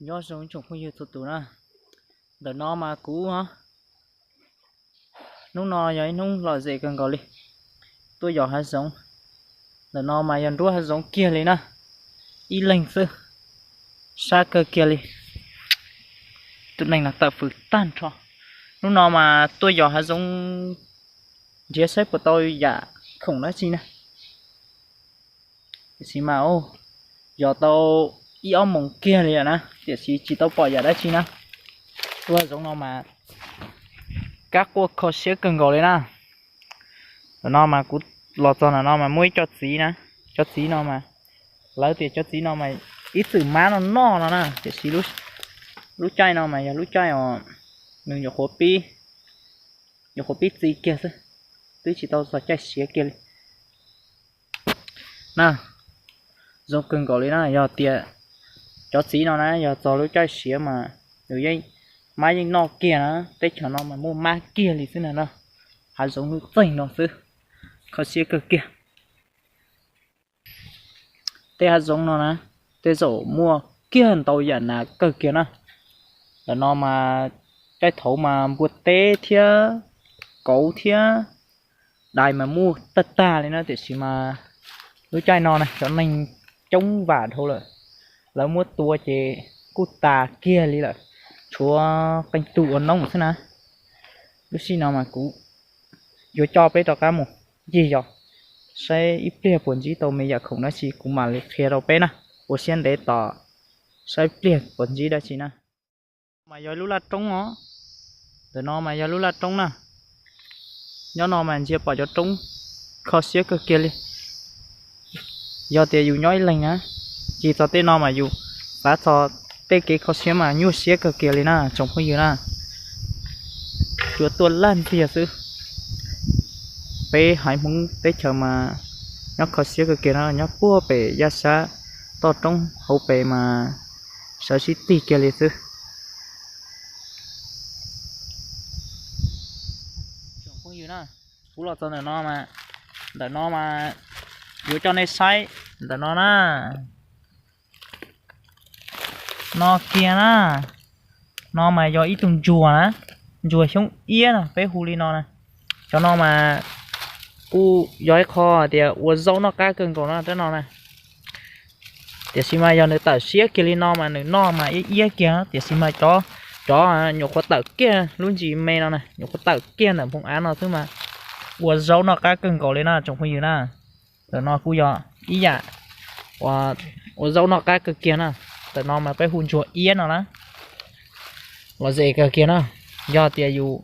Nyob zoo tsoom phooj ywg txhua tus na. Ntawm no mas kuv, hnub no yog ib hnub lom zem kawg nkaus li, tuaj yos hav zoov. Ntawm no mas yog nruab hav zoov kiag li na, ib leeg xwb, sab kawg kiag li. Tus neeg no tawm fws tag nrho. Hnub no mas tuaj yos hav zoov nrhiav saib puas tau yam khoom dab tsi na. Tiam sis mas yos tau ib ob moos kiag li lawm na, tiam sis tsis tau pom yam dab tsi na. Lub hav zoov no mas kab quaj kho siab kawg nkaus li na. Ntawm no mas kuv los txog ntawm no mas muaj ib co txiv na, co txiv no mas, lawv tias co txiv no mas ib txwm mab no noj no na, tiam sis lub caij no mas yog lub caij os, nws nyuam qhuav pib, nyuam qhuav pib txi kiag xwb, twb tsis tau txog caij siav kiag li na. Zoo kawg nkaus li na, yog tias cov txiv no na yog txog lub caij siav mas nws yeej, mab yeej noj kiag na, teb chaws no mas muaj mab kiag li xwb na no. Hav zoov lub txeeg no xwb, kho siab kawg kiag. Tej hav zoov no na, tej zaum muaj kiag ntau yam nas kawg kiag na. Ntawm no mas caij thaud mas npua teb thiab kauv thiab dais mas muaj tag tag li na, tiam sis mas lub caij no na cov neeg coob vam dhau lawm, lawv muab tua ces kuj tas kiag li lawm, tshuav qee tug ua noob xwb na. Lub sij no mas kuv yuav coj peb rov qab mus ncig yos saib ib pliag puas ntsib tau me yam khoom dab tsi kuv mam li qhia rau peb na. Ua siab ntev tos saib ib pliag puas ntsib dab tsi na. Mas yog lub laj roob os, ntawm no mas yog lub laj roob na. Nyob no mas ntsia pom cov roob kho siab kawg kiag li. Yog tias yus nyob ib leeg na, ncig txog tej no mas yus xav txog tej kev kho siab mas nyuaj siab kawg kiag li na tsoom phooj ywg na. Tsuas tuaj laj ntxiag xwb. Peb haiv Hmoob teb chaws mas nyob kho siab kawg kiag no, nyob puag pem yaj sab toj roob hauv pes mas sawv sib tig kiag li xwb. Tsoom phooj ywg na, kuv los txog ntawm no mas, ntawm no mas yuav coj nej saib ntawm no na. No kiag na, no mas yog ib tug ntsuag na, ntsuag xyoob iab no peb hu li no na. Cov no mas kuj yog ib qho tias ua zaub noj qab kawg nkaus no rab no na. Tiam sis mas yog nws tawm siab kiag li no mas nws noj mas iab iab kiag, tiam sis mas cov, cov nyuam qhuav tawm kiag lub ntsis me no na, nyuam qhuav tawm kiag ntawm npoo av no xwb mas ua zaub noj qab kawg nkaus li na tsoom phooj ywg na. Ntawm no kuj yog ib yam ua zaub noj qab kawg kiag na. Ntawm no mas peb hu ntsuag iab no na. Lom zem kawg kiag na, yog tias yus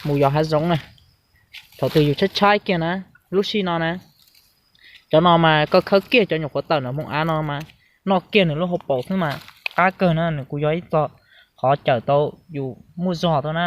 mus yos hav zoov na, thaum twg yus tshaib tshaib kiag na, lub sij no na, cov no mas koj khawb kiag cov nyuam qhuav tawm ntawm npoo av no mas noj kiag nws lub hauv paus xwb mas qab kawg na, nws kuj yog ib txoj qhov cawm tau yus muaj zog tau na.